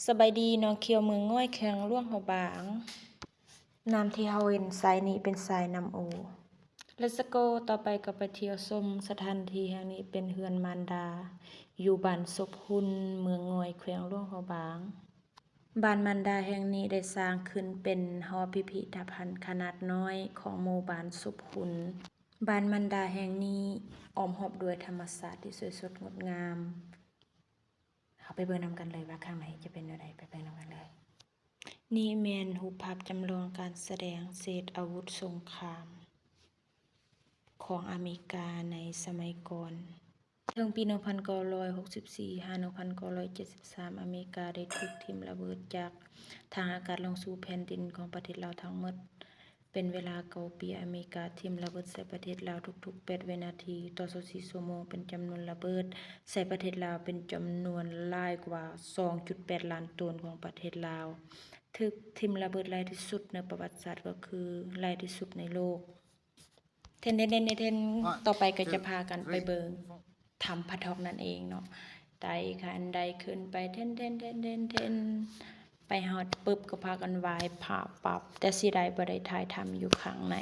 ສະບາຍດີ ນ້ອງຂຽວ ເມືອງງອຍ ແຂວງຫຼວງພະບາງ. ນ້ຳທີ່ເຮົາເຫັນໃສນີ້ເປັນສາຍນ້ຳອູ. Let's go. ຕໍ່ໄປກໍໄປທ່ຽວຊົມສະຖານທີ່ແຫ່ງນີ້ ເປັນເຮືອນມານດາ ຢູ່ບ້ານສົບຮຸນ ເມືອງງອຍ ແຂວງຫຼວງພະບາງ. ບ້ານມານດາແຫ່ງນີ້ໄດ້ສ້າງຂຶ້ນເປັນຫໍພິພິທະພັນຂະໜາດນ້ອຍຂອງໝູ່ບ້ານສົບຮຸນ. ບ້ານມານດາແຫ່ງນີ້ອ້ອມຮອບດ້ວຍທຳມະຊາດທີ່ສວຍສົດງົດງາມ. ເຮົາໄປເບິ່ງນຳກັນເລີຍວ່າຂ້າງໃນຈະເປັນແນວໃດ, ໄປເບິ່ງນຳກັນເລີຍ. ນີ້ແມ່ນຮູບພາບຈຳລອງການສະແດງເສດອາວຸດສົງຄາມຂອງອາເມລິກາໃນສະໄໝກ່ອນ. ເຖິງປີໜຶ່ງພັນເກົ້າຮ້ອຍຫົກສິບສີ່ ຫາ ໜຶ່ງພັນເກົ້າຮ້ອຍເຈັດສິບສາມ ອາເມລິກາໄດ້ຖືກຖິ້ມລະເບີດຈາກທາງອາກາດລົງສູ່ແຜ່ນດິນຂອງປະເທດລາວທັງໝົດ. ເປັນເວລາເກົ້າປີ, ອາເມລິກາຖິ້ມລະເບີດໃສ່ປະເທດລາວທຸກໆແປດວິນາທີ ຕໍ່ຊາວສີ່ຊົ່ວໂມງ ເປັນຈຳນວນລະເບີດໃສ່ປະເທດລາວເປັນຈຳນວນຫຼາຍກວ່າສອງຈຸດແປດລ້ານໂຕນຂອງປະເທດລາວ. ຖືກຖິ້ມລະເບີດຫຼາຍທີ່ສຸດໃນປະຫວັດສາດ ກໍຄືຫຼາຍທີ່ສຸດໃນໂລກ. ເທັນ ເທັນ ເທັນ ເທັນ ຕໍ່ໄປກໍຈະພາກັນໄປເບິ່ງ ຖ້ຳພະທອກນັ້ນເອງເນາະ. ໄຕ່ຂັ້ນໄດຂຶ້ນໄປ ເທັນ ເທັນ ເທັນ ເທັນ ເທັນ ໄປຮອດປຶບກໍພາກັນໄຫວ້ພະປັບ, ແຕ່ເສຍດາຍບໍ່ໄດ້ຖ່າຍທຳຢູ່ຂ້າງໃນ.